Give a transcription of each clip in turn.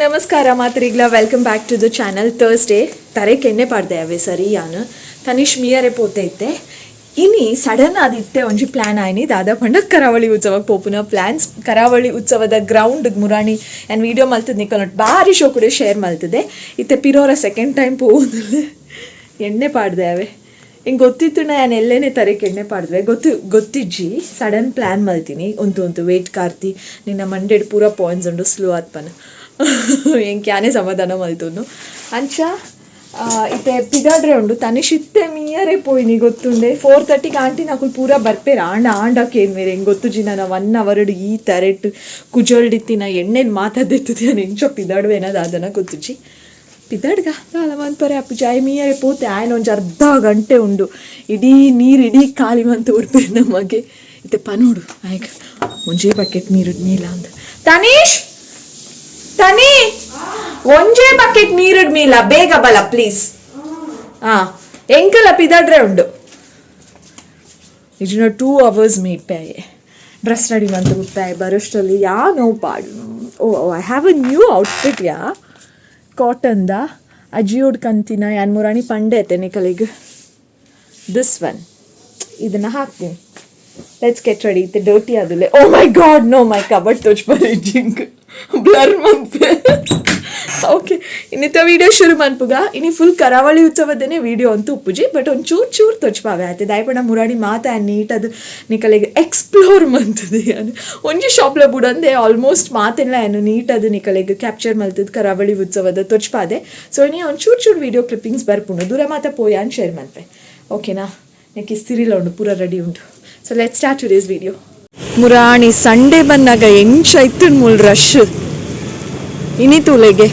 ನಮಸ್ಕಾರ ಮಾತ್ರಿಗ್ಲ, welcome back to the channel. Thursday ತರೆ ಕೆಣ್ಣೆ ಪಾಡ್ದೆ ಅವೆ ಸರಿ ಯಾನು ತನಿಷ್ ಮಿಯರೆ ಪೋತೆ ಇತ್ತೆ. ಇನಿ ಸಡನ್ ಆದಿತ್ತೆ ಒಂಜಿ ಪ್ಲ್ಯಾನ್ ಆಯ್ನಿ ದಾದಾ ಪಂಡ ಕರಾವಳಿ ಉತ್ಸವಕ್ಕೆ ಪೋಪುನ ಪ್ಲ್ಯಾನ್ಸ್. ಕರಾವಳಿ ಉತ್ಸವದ ಗ್ರೌಂಡ್ ಮುರಾಣಿ ಆ್ಯಂಡ್ ವೀಡಿಯೋ ಮಲ್ತದ ನಿಕಲ್ ಬಾರಿ ಶೋ ಕೂಡ ಶೇರ್ ಮಲ್ತದೆ. ಇತ್ತೆ ಪಿರೋರ ಸೆಕೆಂಡ್ ಟೈಮ್ ಪೋವುದಿಲ್ಲ. ಎಣ್ಣೆ ಪಾಡ್ದೆ ಅವೆ ಹಿಂಗೆ ಗೊತ್ತಿತ್ತು ನಾನು ಎಲ್ಲೇನೆ ತರಕ್ಕೆ ಎಣ್ಣೆ ಪಾಡಿದ್ವೆ ಗೊತ್ತು ಗೊತ್ತಿಜ್ಜಿ. ಸಡನ್ ಪ್ಲ್ಯಾನ್ ಮಲ್ತೀನಿ ಉಂತು ಉಂತು ವೇಟ್ ಕಾರ್ತಿ ನಿನ್ನ ಮಂಡೆಡ್ ಪೂರ ಪಾಯಿಂಟ್ಸ್ ಉಂಡು ಸ್ಲೋ ಆತ್ಪನ ಎಂಕ್ ಯಾನೇ ಸಮಾಧಾನ ಮಲ್ತುನು ಅಂಚ. ಇತ್ತೆ ಪಿದಾಡ್ರೆ ಉಂಡು ತನಿಷ್ ಇತ್ತೆ ಮೀಯರೆ ಪೋಯಿನಿ ಗೊತ್ತುಂಡೆ. 4:30ಗೆ ಆಂಟಿ ನಾಕುಲು ಪೂರ ಬರ್ಪೇರ ಆಂಡ ಆಂಡ ಕೇನ್ ಮೇರೆ ಹೆಂಗೆ ಗೊತ್ತುಜಿ. ನಾನು 1 ಅವರ್ ಈ ತರೆಟ್ ಕುಜಲ್ಡಿತ್ತಿನ ಎಣ್ಣೆನ ಮಾತಾದೆತ್ತದೆ ನಾನು ಎಂಚ ಪಿದಾಡ್ವೇನ ದಾದನ ಗೊತ್ತುಜಿ. ಪಿದಾಡ್ಗ ದಾಲ ಮನ್ಪರೆ ಅಪ್ಪು ಜಾಯ್ ಮೀಯರೆ ಪೋತೆ ಆಯ್ನ ಒಂಜಿ ಅರ್ಧ ಗಂಟೆ ಉಂಡು ಇಡೀ ನೀರು ಇಡೀ ಖಾಲಿ ಮಂತ ಉಡ್ಪೇರು ನಮಗೆ. ಇತ್ತೆ ಪನೋಡು ಆಯ್ಕ ಒಂಜೇ ಬಕೆಟ್ ನೀರು ನೀಲ ಅಂದ. ತನೀಶ್ ತನಿ ಒಂಜೇ ಬಕೆಟ್ ನೀರುಡ್ ಮೀಲ ಬೇಗ ಬಲ ಪ್ಲೀಸ್. ಹಾ ಎಂಕಲ ಪಿದಾಡ್ರೆ ಉಂಡು ನಿಜ 2 ಅವರ್ಸ್ ಮೀಟ್ಪಾಯೆ ಡ್ರೆಸ್ ರೆಡಿ ಮಂತು ಉಪ್ಪಾಯ ಬರೋಷ್ಟರಲ್ಲಿ ಯಾ ನೋ ಪಾಡು. Oh, I have a new outfit yeah ಕಾಟನ್ದ ಅಜಿಯೋಡ್ ಕಂತಿನ ಯಾನ್ ಮುರಾಣಿ ಪಂಡೆ ಐತೆ ನಿಕಲಿಗ್ this one ಇದನ್ನ ಹಾಕ್ತೀನಿ. Let's get ready. ಇತ್ತೆ ಡರ್ಟಿ ಆದುಲೆ. Oh my God, no, my cupboard ತೋಚ್ ಜಿಂಕ್ ಬ್ಲರ್ ಮನ್ಪೆ. ಓಕೆ, ಇನ್ನಿತ ವಿಡಿಯೋ ಶುರು ಮನ್ಪುಗ. ಇನಿ ಫುಲ್ ಕರಾವಳಿ ಉತ್ಸವದನೇ ವಿಡಿಯೋ ಅಂತೂ ಉಪ್ಪುಜಿ, ಬಟ್ ಒಂದು ಚೂರು ಚೂರು ತೊಚ್ಪಾವೆ ಆಯ್ತು. ದಾಯಪಣ ಮುರಾಣಿ ಮಾತಾ ನೀಟ್ ಅದು ನಿಕಲಿಗೆ ಎಕ್ಸ್ಪ್ಲೋರ್ ಮಂತದೆ. ಯಾನು ಒಂಜಿ ಶಾಪ್ಲ ಬುಡಂದೆ ಆಲ್ಮೋಸ್ಟ್ ಮಾತೆಲ್ಲ ಏನು ನೀಟ್ ಅದು ನಿಕಲಿಗೆ ಕ್ಯಾಪ್ಚರ್ ಮಲ್ತದ ಕರಾವಳಿ ಉತ್ಸವದ ತೊಚ್ಪಾದೆ. ಸೊ ಇನಿ ಒಂದು ಚೂರು ಚೂರು ವಿಡಿಯೋ ಕ್ಲಿಪ್ಪಿಂಗ್ಸ್ ಬರ್ಪುಂಡು ದೂರ ಮಾತ ಪೋಯಾನ್ ಶೇರ್ ಮನ್ಪೆ, ಓಕೆನಾ? ನೆಕ್ ಇಸ್ತಿರಿಲ ಉಂಡು ಪೂರ ರೆಡಿ ಉಂಟು. So let's start today's video. ಮುರಾಣಿ Sunday ಬಂದಾಗ ಎಂಚ ಇತ್ತು ಮುಲ್ ರಶ್. ಇನಿ ತೂಲೆಗೆ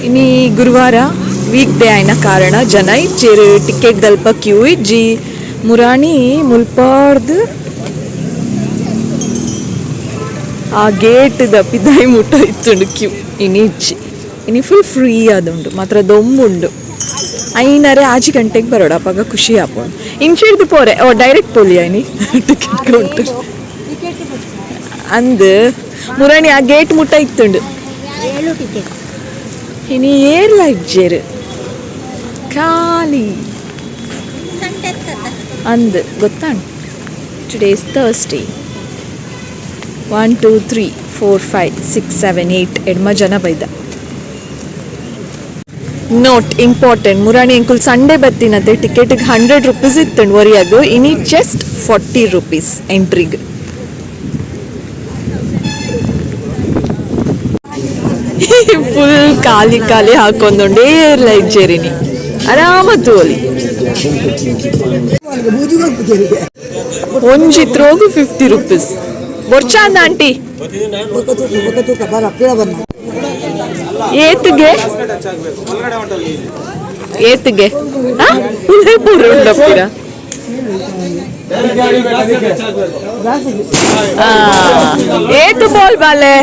ಇನಿ ಗುರುವಾರ ವೀಕ್ ಡೇ ಆಯ್ನ ಕಾರಣ ಜನ ಇಚ್ಚೇರು ಟಿಕೆಟ್ ದಲ್ಪ ಕ್ಯೂ ಇಜ್ಜಿ. ಮುರಾಣಿ ಮುಲ್ಪಾರ್ದು ಆ ಗೇಟ್ the ಪಿದಾಯಿ ಮುಟ್ಟ ಇತ್ತುಂಡು ಕ್ಯೂ. ಇನಿ ಇಜ್ಜಿ, ಇನಿ ಫುಲ್ ಫ್ರೀ ಆದುಂಡು ಮಾತ್ರ ದೊಂಬುಂಡು. ಐನರೆ ಆಜಿ ಗಂಟೆಗೆ ಬರೋಡ ಅಪ್ಪಾಗ ಖುಷಿ ಆಪೋಣ. ಇಂಚಿಡ್ದು ಪೋರೆ. ಓ ಡೈರೆಕ್ಟ್ ಪೋಲಿ ಐನಿ ಟಿಕೆಟ್ ಕೌಂಟರ್ ಅಂದ್ ಮುರಾಣಿ ಆ ಗೇಟ್ ಮುಟ್ಟ ಇತ್ತುಂಡು. ಇನಿ ಏರ್ಲ ಇಜ್ಜೇರು ಖಾಲಿ ಅಂದ್ ಗೊತ್ತಾಂಡ್. Today's Thursday. 1 2 3 4 5 6 7 8 ಎಡ್ಮ ಜನ ಬೈದ. ನೋಟ್ ಇಂಪಾರ್ಟೆಂಟ್, ಮುರಾಣಿ ಅಂಕುಲ್ ಸಂಡೇ ಬತ್ತಿನತೆ ಟಿಕೆಟಿಗೆ 100 ರುಪೀಸ್ ಇತ್ತು ಒರಿಯಾಗು. ಇನಿ ಜಸ್ಟ್ 40 ರುಪೀಸ್ ಎಂಟ್ರಿಗೆ. ಫುಲ್ ಖಾಲಿ ಖಾಲಿ ಹಾಕೊಂದುಂಡು ಏರ್ಲ ಇಜ್ಜೇರಿನಿ ಆರಾಮ ತೋಲಿ. ಒಂಜಿ ತ್ರೋಗು 50 ರುಪೀಸ್ ಬೊರ್ಚಾಂದ ಆಂಟಿ. ಏತಿಗೆ ಏತಿಗೆ ಉದಯಪುರ ಉಂಡಪ್ಪಿರ ಏತು ಬಾಲ್ ಬಾಲೆ.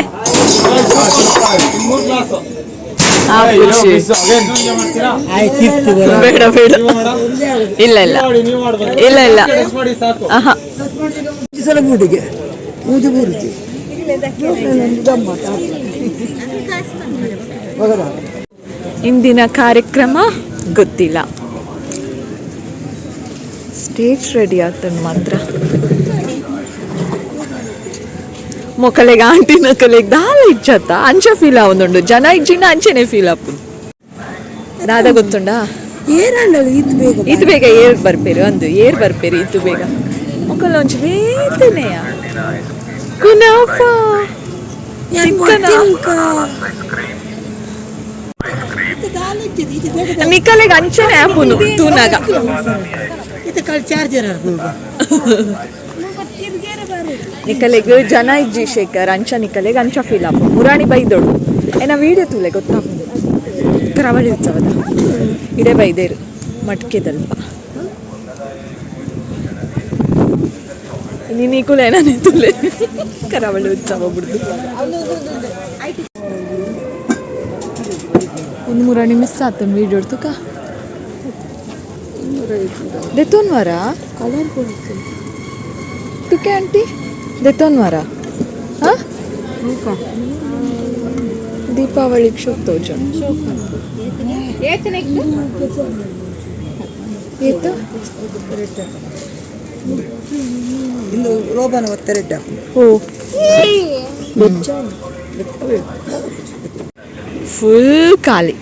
ಬೇಡ ಬೇಡ, ಇಲ್ಲ ಇಲ್ಲ ಇಲ್ಲ ಇಲ್ಲ. ಆಹಾ. ಇಂದಿನ ಕಾರ್ಯಕ್ರಮ ಗೊತ್ತಿಲ್ಲ. ಸ್ಟೇಜ್ ರೆಡಿ ಆಗ್ತದೆ ಮಾತ್ರ. ಮೊಕಲೆಗೆ ಆಂಟಿನ ಕಲೆಗೆ ದಾಲ ಇಚ್ಚತ್ತ ಅಂಚ ಫೀಲ್ ಆವೊಂದುಂಡು. ಜನ ಇಜ್ಜಿನ ಅಂಚೆನೆ ಫೀಲ್ ಆಪುಂಡು. ದಾದ ಗೊತ್ತುಂಡಾ? ಇತ್ತು ಬೇಗ ಇತ್ತು ಬೇಗ ಏರ್ ಬರ್ಪೇರು ಅಂದು ಏರ್ ಬರ್ಪೇರು ಇತ್ತು ಬೇಗ ಮೊಕಲ ಒಂಚಿ ಬೇತನೆಯ ಕುನಾಫಾ ಚಿಕ್ಕನ ನಿಕಲೆಗೆ ಅಂಚೆನೆ ಆಪುನು ತೂನಾಗ. ಚಾರ್ಜರ್. ನಿಕಲೆಗ್ ಜನ ಇಜ್ಜಿ ಶೇಖರ್ ಅಂಚ ನಿಕಲೆಗ್ ಅಂಚ ಫೀಲ್ ಆಪು. ಮುರಾಣಿ ಬೈದೋಡು ಏನ ವೀಡಿಯೋ ತೂಲೆ ಗೊತ್ತಾಪುಂಡು. ಕರಾವಳಿ ಉತ್ಸವದ ಇಡೆ ಬೈದೇರು ಮಟ್ಕೆದಲ್ಪ ನೀನು ಏನಾನೆ ತುಲೆ ಕರಾವಳಿ ಉತ್ಸವ ಬಿಡ್ದು. ಒಂದು ಮುರಾಣಿ ಮಿಸ್ ಆತನ ವೀಡಿಯೋ ತುಕ ದೆತ್ತೋನ್ವಾರ ತುಕೆ ಆಂಟಿ ದೆತ್ತೋನ್ವಾರ. ಹಾಂ. ದೀಪಾವಳಿಗೆ ಶೋಕ್ ತೋಜು ಏತು ಇಂದು ರೋಬನ ಒತ್ತರೆಡ್ಡ. ಓ, ಫುಲ್ ಖಾಲಿ.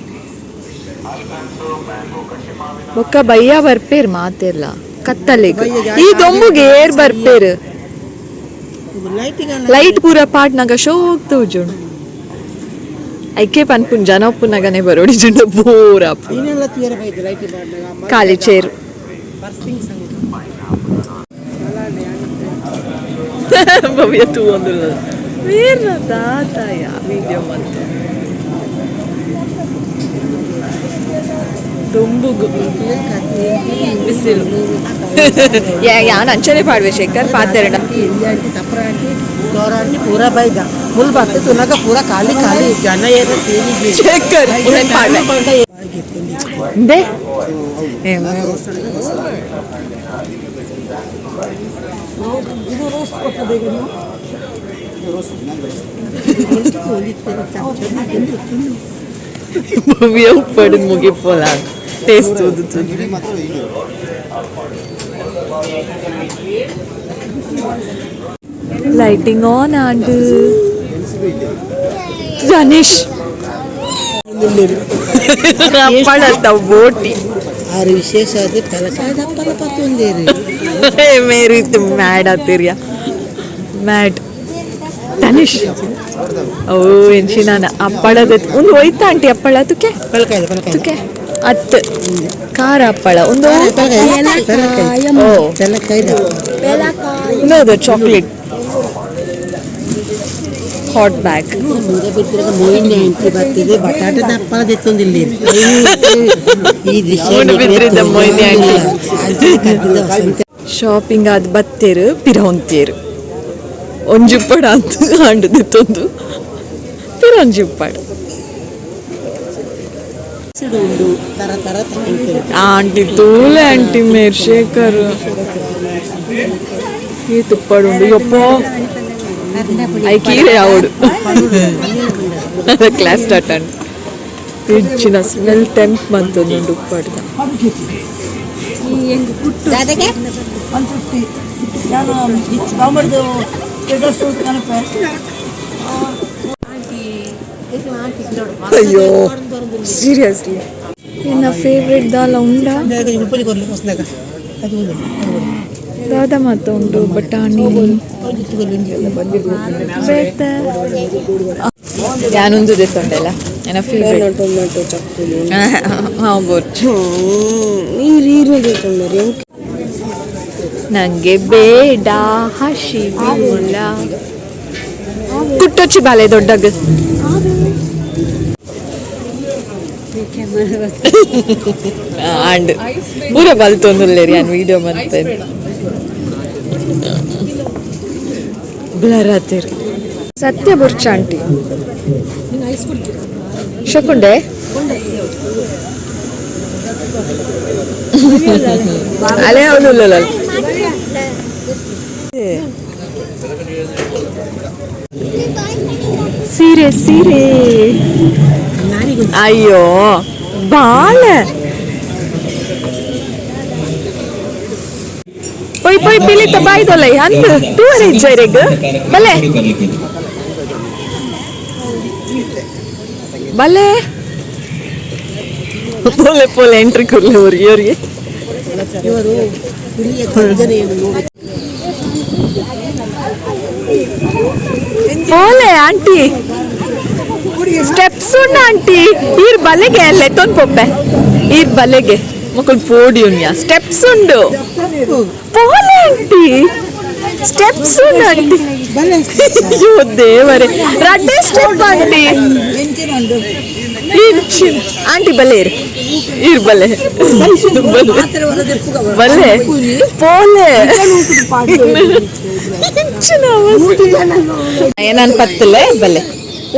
ಬೊಕ್ಕ ಬಯ್ಯ ಬರ್ಪೇರ್ ಮಾತೆರ್ಲ ಕತ್ತಲೆಗ್. ಈ ದೊಂಬುಗೆ ಏರ್ ಬರ್ಪೇರ್? ಲೈಟಿಂಗ್. ಲೈಟ್ ಪೂರ ಪಾಡ್ನಗ ಶೋಕ್ ತೋಜುಂಡು. ಐಕೆ ಪನ್ಪುನ್ ಜನ ಉಪ್ಪುನಗನೆ ಬರೋಡಿ, ಜುಂಡ ಬೋರ್ ಆಪು. ಇನ್ನೆಲ್ಲ ತೂಯರ ಬೈದು ಲೈಟಿಂಗ್ ಮಾಡಿದಾಗ. ಖಾಲಿ ಚೇರ್. ಪರ್ಸಿಂಗ್ ಸಂಗೀತ. ಭವ್ಯ ತೂವೊಂದುಲ್ಲ ಬೇರ ದಾದಾಯ ವಿಡಿಯೋ ಮಂತು. ದೊಂಬುಗು ಬಿಸಿಲು ಯಾನ್ ಅಂಚನೆ ಪಾಡ್ವೆ ಶೇಖರ್ ಪಾತೆರಡ. ಆಂಟಿ, ತಪ್ರ ಆಂಟಿ, ದೋರ ಆಂಟಿ ಪೂರಾ ಬೈದ. ಫುಲ್ ಬತ್ತೆ ತುನಗ ಪೂರಾ ಖಾಲಿ ಖಾಲಿ, ಜನ ಏರ ತೇಲಿಗೆ. ಶೇಖರ್ ಉಂದೆನ್ ಪಾಡ್ವೆ ಇಂದೆ. ಇದು ರೋಸ್ಟ್ ಕೊಟ್ಟದೆ ಈಗ ನೀವು. ಭವ್ಯ ಉಪ್ಪಡಿದ್ ಮುಗಿಪೋಲ ಟೇಸ್ಟ್ ಊದುತು. ಲೈಟಿಂಗ್ ಆನ್ ಆಂಡ್ ಗಣೇಶ್ ಅಪ್ಪಳತ್ತ ಬೋಟಿ. ಆರು ವಿಶೇಷ ಅದು ಪೆಲಕಾಯ್ದ ಅಪ್ಪಲ ಪತ್ತೊಂದೇರಿ. ಮೇರಿ ಮ್ಯಾಡ್ ಆತಿರ್ಯ ಮ್ಯಾಡ್ ತನಿಷ್. ಓ ಎಂಚಿನಾನ ಅಪ್ಪಳದ ಒಂದು ಹೋಯ್ತಾ ಆಂಟಿ ಅಪ್ಪಳ ತುಕೆ? ಪೆಲಕಾಯ್ದ ಪೆಲಕಾಯ್ದ. ತುಕೆ ಅತ್ ಖಾರ ಹಪ್ಪಳ ಒಂದು. ಓ. ಪೆಲಕಾಯ್ದ. ಇನ್ನದು chocolate hot bag. ಮುಂದೆ ಬಿದ್ದಿರೋ ಮೋಹಿನಿ ಆಂಟಿ ಬರ್ತಿದೆ, ಬಟಾಟದ ಹಪ್ಪಳ ತೆತ್ತೊಂದಿಲ್ಲ. ಈ ದೃಶ್ಯ ಮೂಡುಬಿದ್ರಿದ ಮೋಹಿನಿ ಆಂಟಿ. ವಸಂತ. ಶಾಪಿಂಗ್ ಆದ್ ಬತ್ತೇರು ಪಿರ ಹೊಂತೇರು. ಒಂಜಿ ಉಪ್ಪಡ ಅಂತ ಆಂಡ್ ದಿತ್ತೊಂದು ಪಿರ ಒಂಜಿ ಉಪ್ಪಡ್. ಉಂಡು ತರ ತರ ತಗೊಂಡು. ಆಂಟಿ ತೂಲೆ ಆಂಟಿ ಮೇರ್ ಶೇಖರ್ ಈ ತುಪ್ಪಡು ಉಂಡು. ಯಪ್ಪೋ, I ಕೀರೆ ಯಾವಡು ಕ್ಲಾಸ್ ಸ್ಟಾರ್ಟ್ ಅಂಡ್ ಹೆಚ್ಚಿನ ಸ್ಮೆಲ್ ಟೆಂಪ್ ಮಂತೊಂದುಂಡು ಉಪ್ಪಡ್ದ. 150. ನಾನು ಕಾಮರ್ದು ಕನಪೆ. ಅಯ್ಯೋ, ಸೀರಿಯಸ್ಲಿ ನಿನ್ನ ಫೇವ್ರೆಟ್ ದಾಲ ಉಂಡಾ? ಉಪ್ಪಲಿ ಕೊರ್ಲಿ ಹೊಸದಾಗ ಅದು. ದಾದ ಮಾತ ಉಂಡು? ಬಟಾಣಿ ಬೇತೆ ಯಾನೊಂದು ದೆತ್ತೊಂಡೆಲ್ಲ ನನ್ನ ಫೇವ್ರೆಟ್. ಟೊಮೆಟೊ ಚಕ್ಕುಲಿ. ಹಾಂ ಬೋರ್ಚು. ನೀರು ನೀರು. ನಂಗೆ ಬೇಡ ಹಸಿವಿಲ್ಲ. ಕುಟ್ಟೊಚ್ಚಿ ಬಾಲೆ ದೊಡ್ಡಗ್. ಆಂಡ್ ಪೂರ ಬಲ್ತೊಂದುಲ್ಲೇರಿ ಯಾನ್ ವಿಡಿಯೋ ಮಂತೇನೆ. ಬ್ಲರ್ ಆತೇರ್. ಸತ್ಯ ಬುರ್ಚ ಆಂಟಿ ಶಕುಂಡೆ. ಅಲೆ ಅವಳು. ಸೀರೆ ಸೀರೆ. ಅಯ್ಯೋ ಬಾಲ ಪೊಯ್ ಪೊಯ್ ಪಿಲಿತ ಬಾಯ್ದೊಲೈ ಅಂದ್ ತೂವರೆ ಇಜ್ಜೈರೆಗ್ ಬಲೆ ಬಲೆ ಪೋಲೆ ಪೋಲೆ ಎಂಟ್ರಿ ಕೊರ್ಲೆ ಅವ್ರಿಗೆ ಅವ್ರಿಗೆ. ಇವರು ಹುಲಿಯ ಗರ್ಜನೆಯನ್ನು ನೋಡಿ. ಪೋಲೆ ಆಂಟಿ, ಸ್ಟೆಪ್ಸ್ ಉಂಡು ಆಂಟಿ. ಈರ್ ಬಲೆಗೆ ಲೆತ್ತೊಂದು ಪೊಪ್ಪೆ ಈರ್ ಬಲೆಗೆ ಮಕ್ಕಳು ಪೋಡಿ ಉನ್ಯ. ಸ್ಟೆಪ್ಸ್ ಉಂಡು, ಪೋಲೆ ಆಂಟಿ. ಸ್ಟೆಪ್ಸ್ ಉಂಡು ಆಂಟಿ. ಅಯ್ಯೋ ದೇವರೇ, ರಡ್ಡೆ ಸ್ಟೆಪ್ ಆಂಟಿ. ಇಂಚಿನ ಆಂಟಿ ಬಲೆ ಇರು ಇರು ಬಲೆ ಬಲೆ ಬಲೆ ಪೋಲೆ ಇಂಚಿನ ಏನನ್ ಪತ್ತಲೆ ಬಲೆ.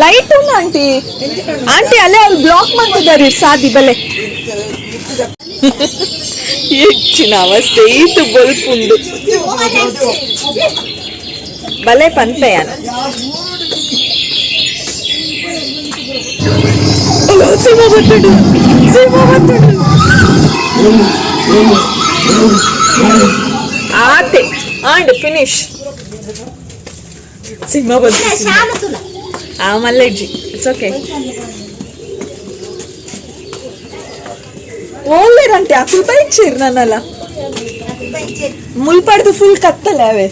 ಲೈಟ್ ಉಂಡು ಆಂಟಿ. ಆಂಟಿ ಅಲ್ಲೇ ಅವ್ರು ಬ್ಲಾಕ್ ಮಾಡ್ತಿದ್ದಾರೆ ಸಾದಿ ಬಲೆ. ಹೆಚ್ಚಿನ ಅವಸ್ಥೆ ಈತು ಬೊಲ್ಪುಂಡು ಬಲೆ ಪನ್ಪೆಯಾನ. ಅಲ್ಲ ಸಿಂಹ ಬತ್ತುಂಡು, ಸಿಂಹ ಬತ್ತುಂಡು. ಆತೆ and finish. ಸಿಂಹ ಬಂತು. ಆ ಮಲ್ಲೆಜ್ಜಿ it's okay. ಓಲ್ಲೇರಂತೆ ಅಕುಲ್ ಬೈಚೇರ್ ನನ್ನಲ್ಲ ಮುಲ್ಪಾಡ್ದು ಫುಲ್ ಕತ್ತಲೆ ಅವೇ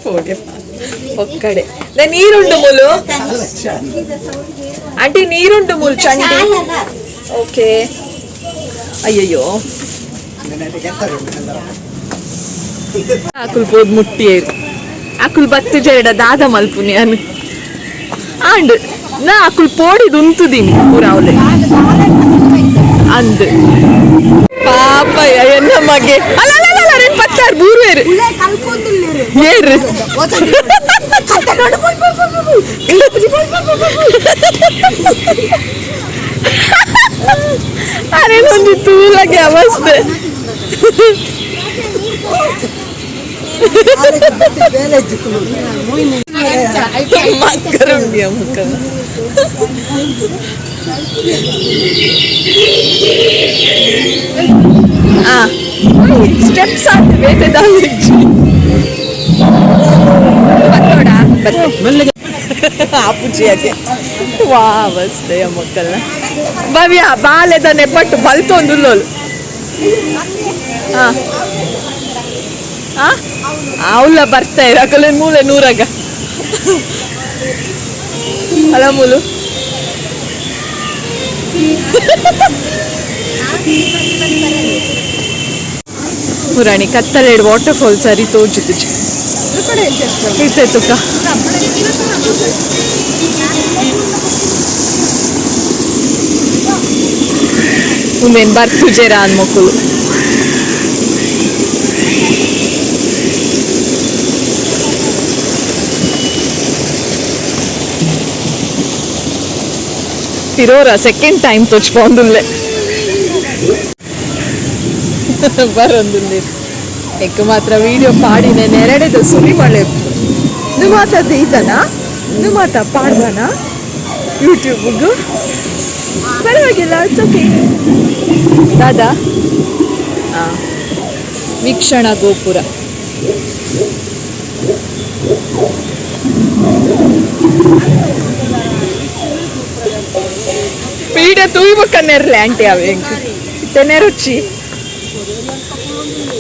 ಹೋಗೆ ಒಕ್ಕಡೆ. ನೀರುಂಡು ಮುಲು ಆಂಟಿ, ನೀರುಂಡು ಮುಲ್ ಚಂಡಿ. ಓಕೆ. ಅಯ್ಯಯ್ಯೋ, ಅಕುಲ್ ಪೋದ್ ಮುಟ್ಟಿಯೇರು. ಅಕುಲ್ ಬತ್ತು ಜರಡ ದಾದ ಮಲ್ಪುನಿ ಅನು ಆಂಡ್ ನಾ ಅಕುಲ್ ಪೋಡಿದ್ ಉಂತುದೀನಿ ಪೂರ ಅವಲೆ ಅಂದ್. ಪಾಪ ಎನ್ನ ಮಗೆ. ಅಲ್ಲ ಅಲ್ಲ ಅಲ್ಲ, ರೆನ್ ಪತ್ತಾರು ಬೂರ್ವೇರು ಏರು. ಅರೆ ಒಂಜಿ ತೂಲಗೆ ಅವಸ್ಥೆ. ಮಕ್ಕರುಂಡಿಯ ಮುಖ. ಆ ಸ್ಟೆಪ್ಸ್ ಆತ ಬೇತೆ ದಾಲಿಜ್ಜಿ ಬತ್ತೋಡ ಬತ್ತೆ ಆಪುಜಿ ಅದೇ ವಾ ಅವಸ್ಥೆ ಮಕ್ಕಳ. ಭವ್ಯ ಬಾಲೆದ ನೆಪಟ್ಟು ಬಲ್ತೊಂದುಲ್ಲೋಲು. ಹಾ ಅವಳ ಬರ್ತಾ ಇರ ಅಕಲೆ ಮೂಲೆ ನೂರಾಗ ಅಲ್ಲ ಮೂಲು. ಪುರಾಣಿ ಕತ್ತಲೆಡ್ ವಾಟರ್ ಫಾಲ್ ಸರಿ ತೋಜುದು ಇತ್ತೆ ತುಕ್ಕ. ಉಂದೇನ್ ಬರ್ತುಜೆರ ಅನ್ಮೊಕ್ಕುಲು. ಪಿರೋರ ಸೆಕೆಂಡ್ ಟೈಮ್ ತೋಚ್ಪೊಂದುಲ್ಲೆ ಬರೊಂದುಲ್ಲೆ. ಎಕ್ ಮಾತ್ರ ವಿಡಿಯೋ ಪಾಡಿನ ನೆರಡೆದ ಸುರಿ ಮಳೆ ನು ಮಾತ ದೀತನ ನು ಮಾತ ಪಾಡ್ದನ ಯೂಟ್ಯೂಬ್ಗು ಪರವಾಗಿಲ್ಲ, it's okay. ದಾದಾ ವೀಕ್ಷಣಾ ಗೋಪುರ. ಪೀಡೆ ತೂಯ್ಬಕ್ಕನ್ನೆರ್ಲೆ ಆಂಟಿ ಅವೆ ಎಂಕ್ ಇತ್ತೆ ನೆರುಚಿ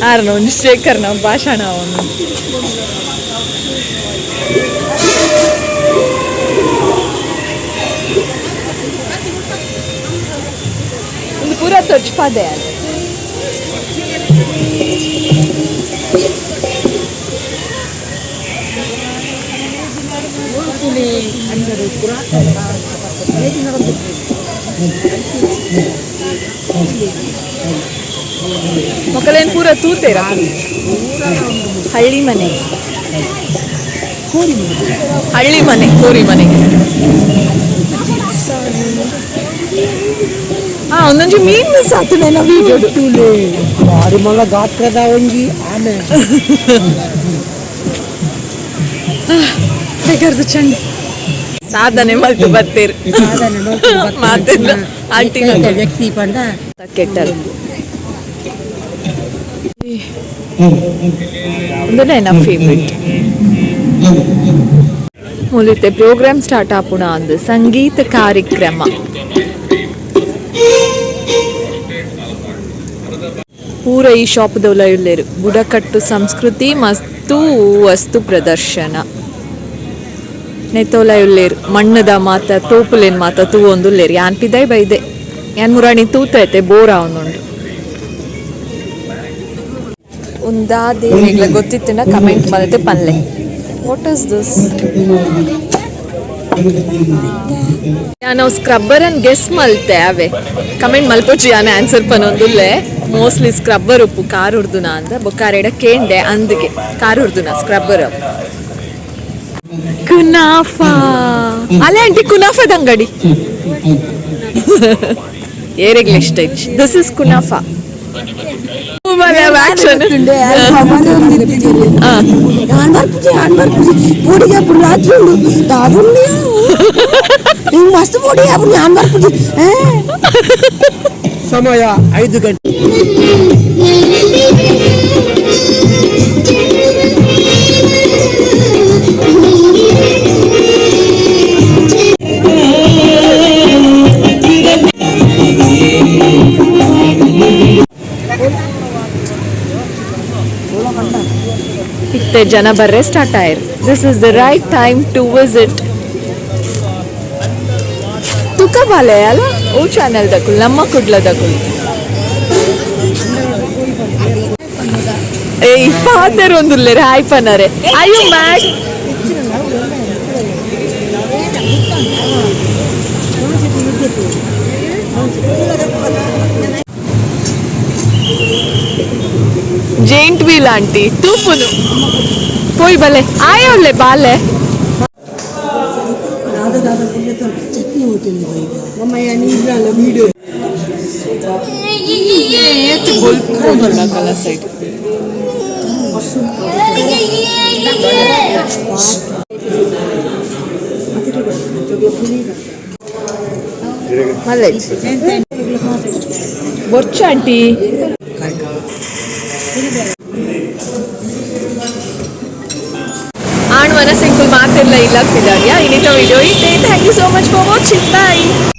ಆರ್ನ ಒಂಜಿ ಶೇಖರ್ನ ಭಾಷಣ ಅವನು. ಒಂದು ಪೂರ ತೊಚ್ಪಾದೆ. ಮೊಕಲೇನ್ ಪೂರ ತೂತೇರ ಹಳ್ಳಿ ಮನೆ, ಹಳ್ಳಿ ಮನೆ, ಕೋರಿ ಮನೆ. ಆ ಒಂದೊಂಜಿ ಮೀನ್ ಮಿಸ್ ಆತುನೆ ವಿಡಿಯೋ. ಬಾರಿ ಮಲ್ಲ ಗಾತ್ರದ ಒಂಜಿ ಆಮೆ. ಬೇಕಾರ್ದು ಚಂಡಿ ಸಾಧನೆ ಮಲ್ತು ಬತ್ತೇರು ಮಾತಿಲ್ಲ ಆಂಟಿ. ವ್ಯಕ್ತಿ ಪಂಡ ಕೆಟ್ಟಲ್ ಉಂದನೆ ನನ್ನ ಫೇವ್ರೆಟ್. ಮುಲಿತೆ ಪ್ರೋಗ್ರಾಮ್ ಸ್ಟಾರ್ಟ್ ಆಪುಣ ಅಂದು ಸಂಗೀತ ಕಾರ್ಯಕ್ರಮ. ಪೂರ ಈ ಶಾಪ್ದವ್ಲ ಇಲ್ಲೇರು. ಬುಡಕಟ್ಟು ಸಂಸ್ಕೃತಿ ಮತ್ತು ವಸ್ತು ಪ್ರದರ್ಶನ ನೆತ್ತೋಲ ಉಲ್ಲೇರು. ಮಣ್ಣದ ಮಾತ ತೋಪುಲೇನ್ ಮಾತ ತೂವೊಂದುಲ್ಲೇರು. ಯಾನ್ ಪಿದಾಯ್ ಬೈದೆ, ಯಾನ್ ಮುರಾಣಿ ತೂತೈತೆ ಬೋರ್ ಆವೊಂದುಂಡು. ಉಂದಾದೆ ಗೊತ್ತಿತ್ತಿನ ಕಮೆಂಟ್ ಮಲ್ತೆ ಪನ್ಲೆ. What is this? ಯಾನ್ ಸ್ಕ್ರಬ್ಬರ್ ಅನ್ ಗೆಸ್ ಮಲ್ತೆ ಅವೆ. ಕಮೆಂಟ್ ಮಲ್ಪೊಚ್ಚಿ, ಯಾನ್ ಆನ್ಸರ್ ಪನೊಂದುಲ್ಲೆ. ಮೋಸ್ಟ್ಲಿ ಸ್ಕ್ರಬ್ಬರ್ ಉಪ್ಪು ಕಾರ್ ಉರ್ದುನ ಅಂದ ಬೊಕ್ಕಾರೆಡ ಕೇಂಡೆ ಅಂದಿಗೆ ಕಾರ್ ಉರ್ದುನ ಸ್ಕ್ರಬ್ಬರ್. ಕುನಾಫಾ ಅಲ್ಲ ಆಂಟಿ, ಕುನಾಫಾದ ಅಂಗಡಿ ಏರೆಗ್ಲ ಇಷ್ಟ. This is kunafa. Action. ನೀವು ಮಸ್ತ್ ಪೋಡಿ ಅప్పుడు ನಾನು ಬರ್ಪುಜಿ. ಸಮಯ 5 ಗಂಟೆ. ಇತ್ತೆ ಜನ ಬರ್ರೆ ಸ್ಟಾರ್ಟ್ ಆಯ್ರು. This is the right time to visit. ತುಕ ಬಾಲೆ ಅಲ್ಲ ಓ ಚಾನೆಲ್ ದಕುಲ್ ನಮ್ಮ ಕುಡ್ಲ ದಕುಲ್. ಏಯ್, ಪಾತೆರ್ ಒಂದುಲ್ಲೇರೆ ಹಾಯ್ ಪನ್ನರೆ. ಅಯ್ಯೋ ಮ್ಯಾಡ್. ಜೇಂಟ್ ವೀಲ್ ಆಂಟಿ ತೂಪುನು ಪೋಯ್ ಬಲೆ ಆಯೋಳ್ಳೆ ಬಾಲೆ. Chutney hotel. ವಿಡಿಯೋ. ಸೈಡ್ ಮಲ್ಲೇಜ್ ಬೊಚ್ಚ ಆಂಟಿ. ಆಣ್ ಮನಸ್ಸಿಂಕುಲ್ ಮಾತಿಲ್ಲ ಇಲ್ಲ ಪಿದಾಡ್ಯಾ. ಇನ್ನಿತ ವಿಡಿಯೋ ಇಟ್ಟೆ. Thank you so much for watching. Bye.